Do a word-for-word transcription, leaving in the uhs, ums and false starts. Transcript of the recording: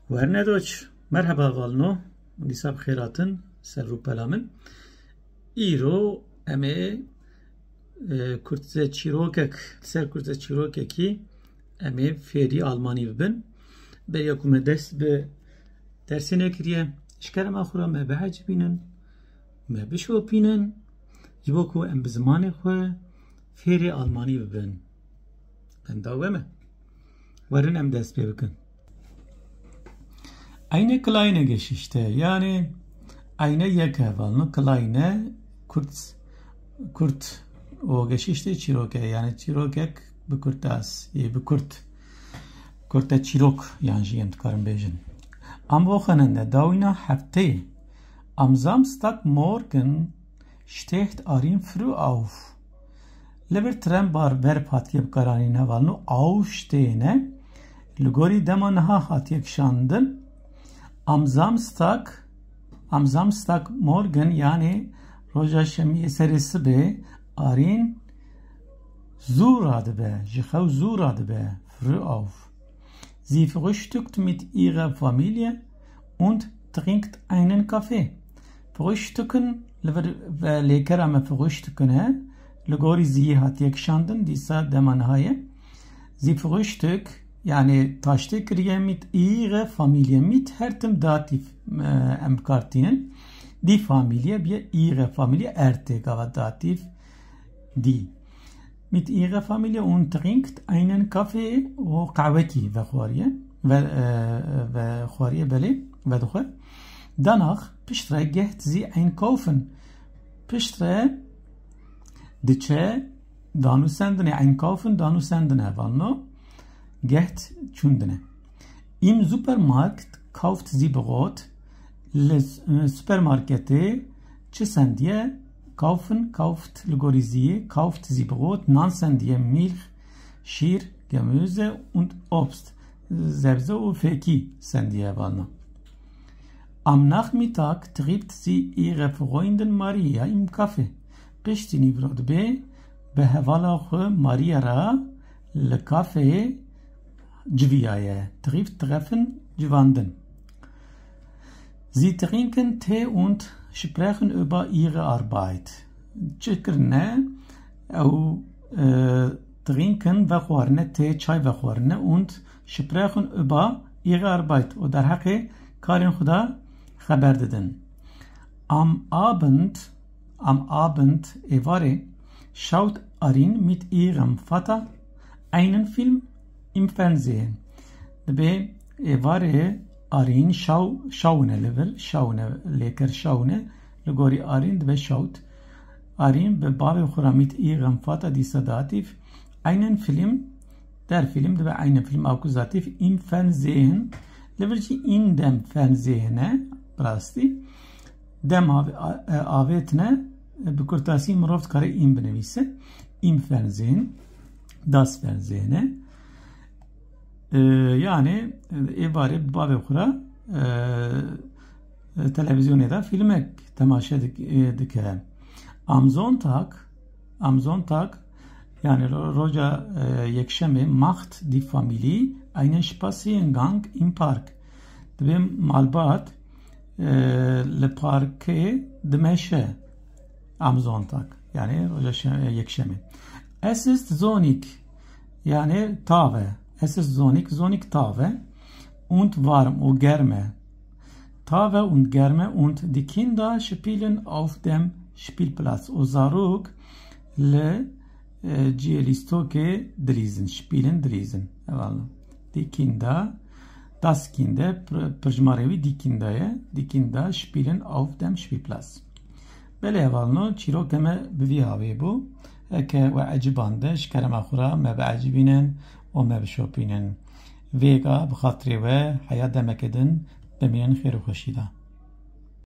Werne doç, merheba valno, dîsa bi xêr hatin, ser rûpela min. Îro em ê, e, kurtze çîrokek, ser kurtze çîrokekî em ê fêrî almanî bibin. Beriya ku me dest bi dersê nekiriye, ji kerema xwe re me biecibînin, me bişopînin, ji bo ku em bi zimanê xwe fêrê almanî bibin. Benda we me. Werin em dest pê bikin. Eine kleine Geschichte, yani eine yek hevalno, kleine, kurt, kurt û Geschichte çîroke, yani çîrokek bi kurtas, yê bi kurt. Kurte çîrok, yan jî em dikarin bêjin. Am Wochenende, dawîna hefteyê. Am Samstagmorgen steht Arin früh auf. Li vir tren bar verb hatiye bikaranîn hevalno aufstehne. Li gorî dema niha hatiye kişandin. Am Samstag, am Samstagmorgen, yani roja şemiyê serê sibê, Arin zû radibe, ji xew zû radibe, früh auf. Sie frühstückt mit ihrer Familie und trinkt einen Kaffee. Frühstücken, li vir ve lêkera me frühstücken e, li gorî ziyê hatiye kişandin, dîsa dema niha ye. Sie frühstück, yani taştê kiriye mit ihrer Familie, mit her tim datif, e, em bi kar tînin. Die Familie biye ihrer Familie, er tê gava datif, die. Mit ihrer Familie und trinkt einen Kaffee û qehwekî vexwariye. Ve, e, vexwariye belê, vedixwe. Danach, piştre, geht sie einkaufen. Piştre diçe danûsendinê, einkaufen danûsendin hevalno. Geht çûndine. Im Supermarkt kauft sie Brot, li, e, supermarketê çi sendiye? Kaufen, kauft, li gorî ziyê, kauft sie Brot, nan sendiye, Milch, şîr, Gemüse und Obst, zebze û fêkî sendiye hevalno. Am Nachmittag trifft sie ihre Freundin Maria im Café. Piştî nîvro dibê bi hevala xwe Maria re li kafeyê civiyaye. Trifft, treffen, civandin. Sie trinken Tee und sprechen über ihre Arbeit. Çi kirine? Ew, e, trinken, vexwarine, tê, çay vexwarine und sprechen über ihre Arbeit û derheqê karên xwe de xeber didin. Am Abend, am Abend, êvarê, schaut Arin mit ihrem Vater einen Film im Fernsehen. Dibê êvarê Arin şaw, şawine li vir, şawine lêker şawine, li gorî Arin dibe schaut. Arin bi bavê xwe re mit ihrem Vater dîsa datif einen Film, der Film dibe einen Film akuzatif im Fernsehen, li vir jî in dem Fernsehen e, bi rastî. Dem av-, a-, e, avêtine, e, bi kurtasî mirov dikare in binivîse. Im Fernsehen, das Fernsehen e. E, yani, e, êvarê bi bavê xwe re, e, e, televîzyonê de fîlmek temaşe dik-, e, dike. Am Sonntag, am Sonntag, yani ro-, roja, e, yekşemê, macht die Familie einen Spaziergang im Park. Dibê malbat, e, li parkê dimeşe am Sonntag. Yani roja şe-, yekşemê. Es ist sonnig, yani tav e. Es ist sonnig, sonnig tav e. Und warm û germ e. Tav e und germ e und die Kinder spielen auf dem Spielplatz. Û zarok li, e, cihê lîstokê dilîzin, spielen, dilîzin. Eyvallah. Die Kinder, das Kinder, pir-, pirjmarê wî die Kinder ye. Die Kinder spielen auf dem Spielplatz. Belê hevalno, çîroka me bi vî hawê bû. Heke we ecibande, ji kerema xwe re me biecibînin û me bişopînin. Vêga bi xatirê we heya demeke din, bimînin xêr û xweşî de.